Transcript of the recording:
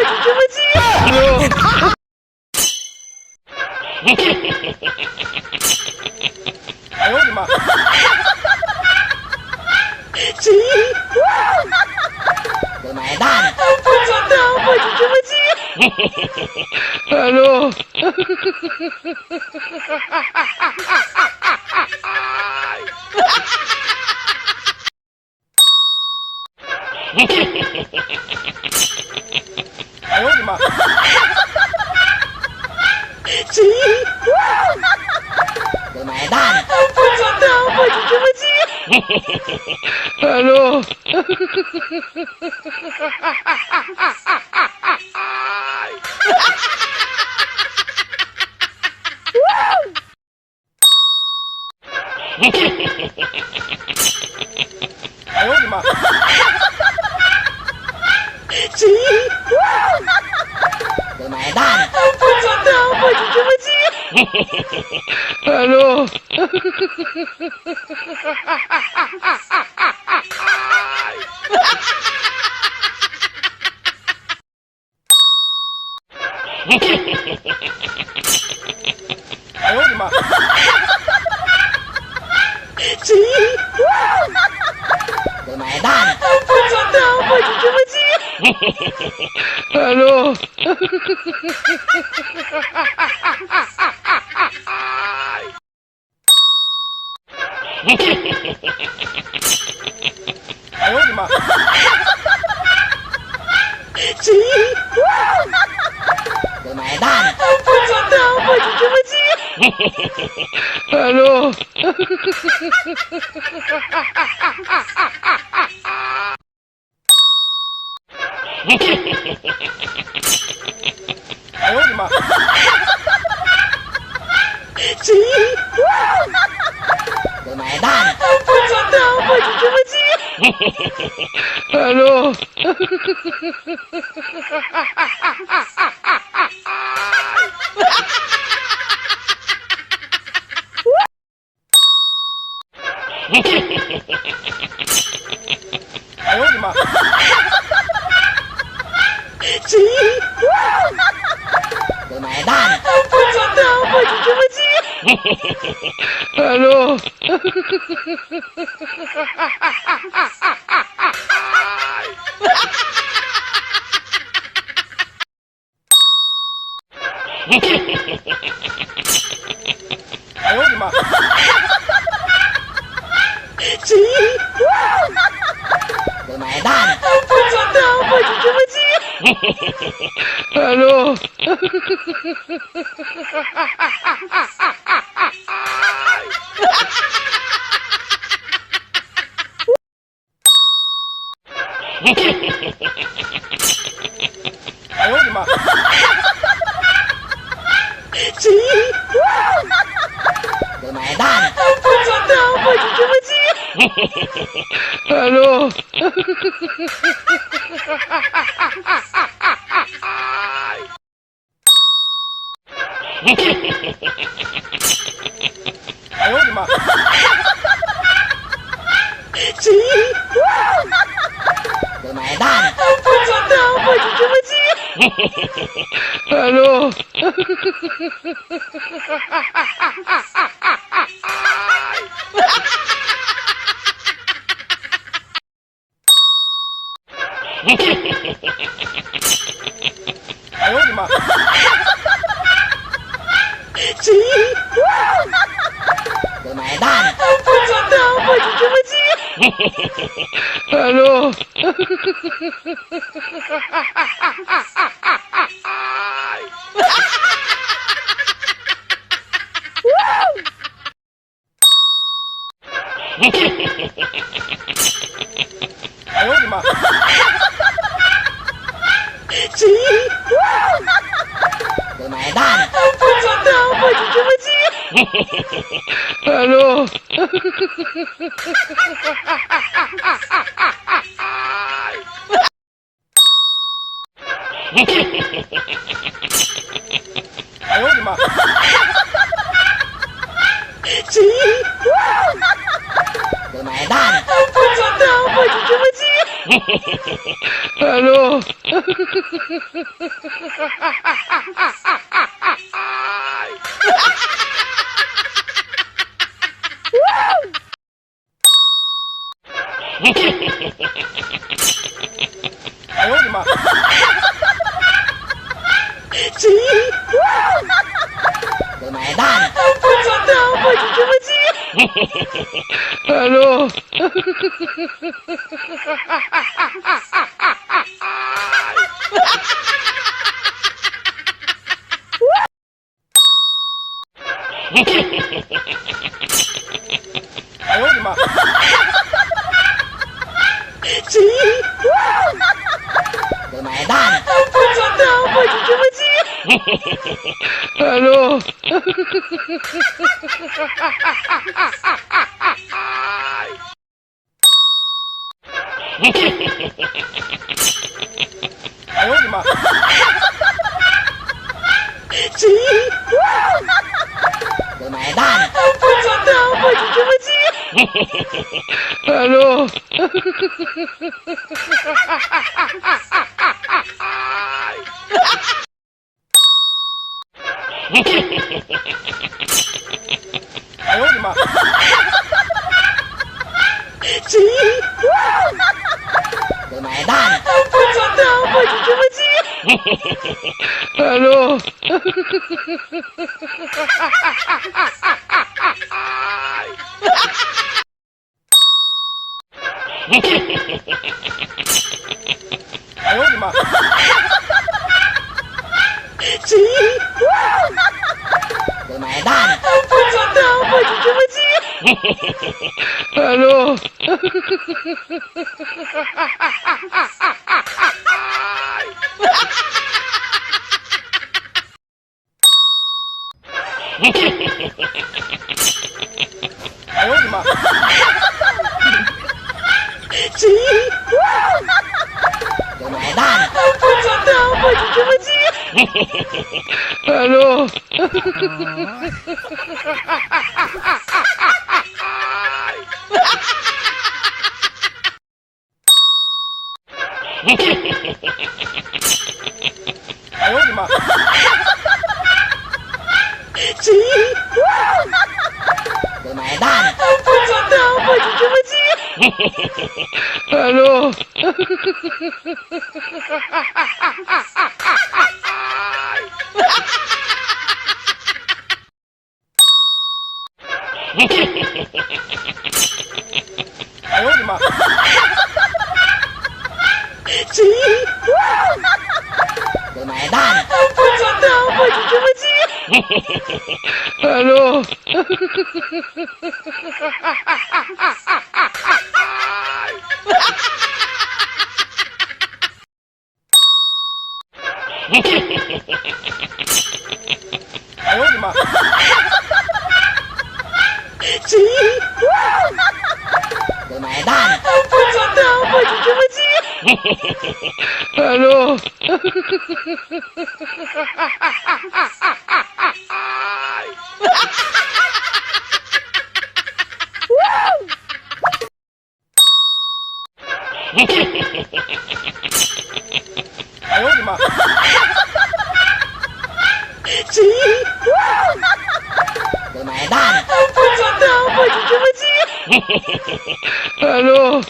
对不起。哎呦我的妈！谁？我买单。不知道，我就这么急。Hello。哎呦我的妈！谁？我买单。不知道，我就这么急。Hello。哎呦我的妈！谁？我买单。不知道，我就这么急。Hello。哎呦我的妈！谁？我买单。不知道，我就这么急。Hello。哎呦我的妈！谁？我买单。不知道，我就这么急。Hello。哎呦我的妈！谁？我买单。不知道，我就这么急。Hello。哎呦我的妈！谁？我买单。不知道，我就这么急。Hello。哎呦我的妈！谁？我买单。不知道，我就这么急。Hello。哎呦我的妈！谁？我买单。不知道，我就这么急。Hello。哎呦我的妈！谁？我买单。不知道，我就这么急。Hello。哎呦我的妈！谁？我买单。不知道，我就这么急。Hello。哎呦我的妈！谁？我买单。不知道，我就这么急。Hello。哎呦我的妈！谁？我买单。不知道，我就这么急。Hello. 哎呦我的妈！谁？我买单。不知道，我就这么记。 Hello。哎呦我的妈！谁？我买单。不知道，我就这么记。 Hello。哎呦我的妈！谁？我买单。不知道，我就这么记。 Hello。哎呦我的妈！谁？我买单。不知道，我就这么记。 Hello。哎呦我的妈！谁？我买单。不知道，我就这么记。 Hello。哎呦我的妈！谁？我买单。不知道，我就这么记。 Hello。哎呦我的妈！谁？我买单。不知道，我就这么记。 Hello。哎呦我的妈！谁？我买单。不知道，我就这么记。 Hello。哎呦我的妈！谁？我买单。不知道，我就这么记。 Hello。哎呦我的妈！谁？我买单。不知道，我就这么记。 Hello。